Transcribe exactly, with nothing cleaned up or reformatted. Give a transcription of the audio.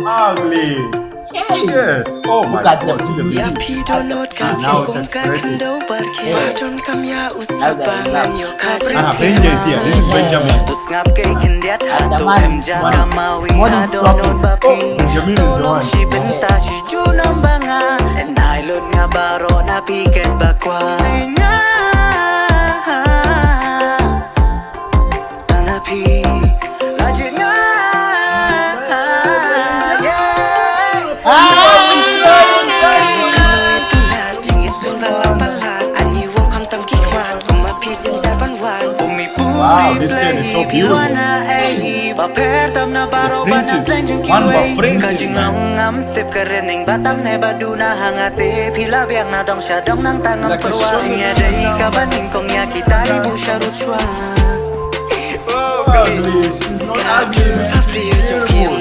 Ugly. Yes. Oh my God. See the beauty. Ah, now it's expressive. Ah, Benjai, see, this is Benjamin. What is talking? Oh, Benjamin is the one. Wow, this scene is so beautiful. The princess, one of princess, man. Like a shot. Ugly, she's not ugly, man. She's beautiful.